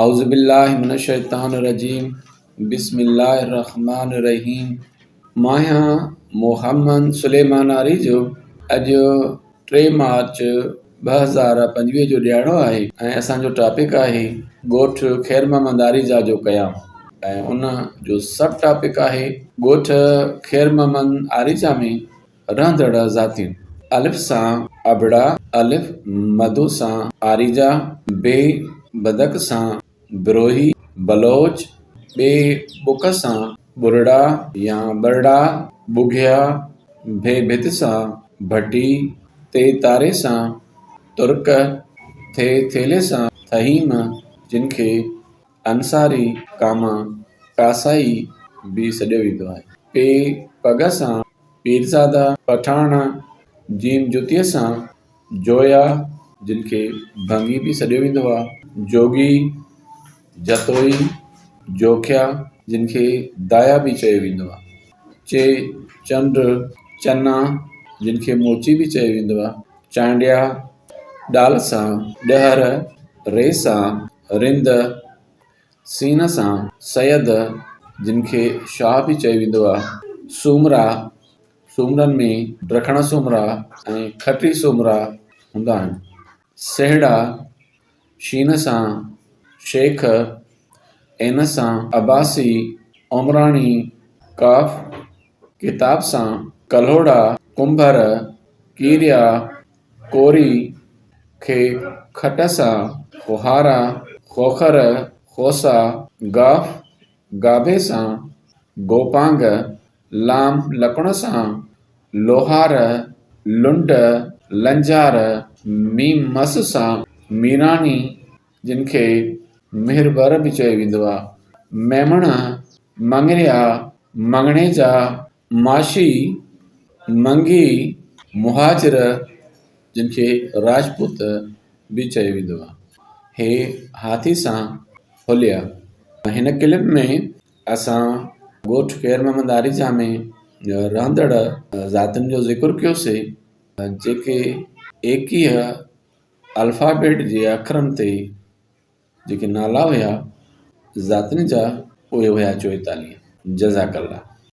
اعوذ بالله من الشيطان الرجيم بسم الله الرحمن الرحيم مان آهيان محمد سليمان آريجو اڄ ٽي مارچ 2025 جو ڏهاڙو آهي ۽ اسان جو ٽاپڪ آهي ڳوٺ خير محمد آريجا جو قيام ۽ ان جو سب ٽاپڪ آهي ڳوٺ خير محمد آريجا ۾ رهندڙ ذاتيون، الف سان ابڙا، الف مدو سان آريجا، بي بدڪ سان بروهي، بلوچ، ٻي ٻڪ سان ٻرڙا يا ٻرڙا، ٻگهيا، ڀي ڀت سان ڀٽي، تي تاري سان ترڪ، ٿي ٿيلهي سان ٿهيم، جن کي انصاري ڪاما ڪاسائي به سڏيو ويندو آهي. پي پڳ سان پيرزادا، پٺاڻ، جيم جتيء سان جويا، جن کي ڀنگي به سڏيو ويندو آهي، جوڳي، جتوئي، جوکيا، جن کي دايا به چيو ويندو آهي، چي چنڊ، چنا، جن کي موچي به چيو ويندو آهي، چانڊيا، ڏال سان ڏهر، ري سان رند، سين سان سيد، جن کي شاهه به چيو ويندو آهي، سومرا، سومرن ۾ ڊکڻ سومرا ۽ کٽي سومرا هوندا آهن، سهڙا، شين سان شيخ، عين سان عباسي، عمراڻي، ڪاف، ڪتاب سان ڪلهوڙا، ڪنڀر، ڪيريا، ڪوري، کي کٽ سان کوهارا، کوکر، کوسا، گاف، گابي سان گوپانگ، لام لڪڻ سان لوهار، لنڊ، لنجار، ميم مس سان ميراڻي، جن کي مهربر به چيو ويندو آهي، ميمڻ، مڱريا، مڱڻيجا، معاشي، منگي، مهاجر، جن کي راجپوت به چيو ويندو آهي، هي هاٿي سان هليا. هن ڪلپ ۾ اسان ڳوٺ خير محمد آريجا ۾ رهندڙ ذاتين جو ذڪر ڪيوسي، جيڪي 21 الفابيٽ جي اکرن تي جيڪي نالا هيا ذاتين جا اهي هيا 44. جزاڪ الله.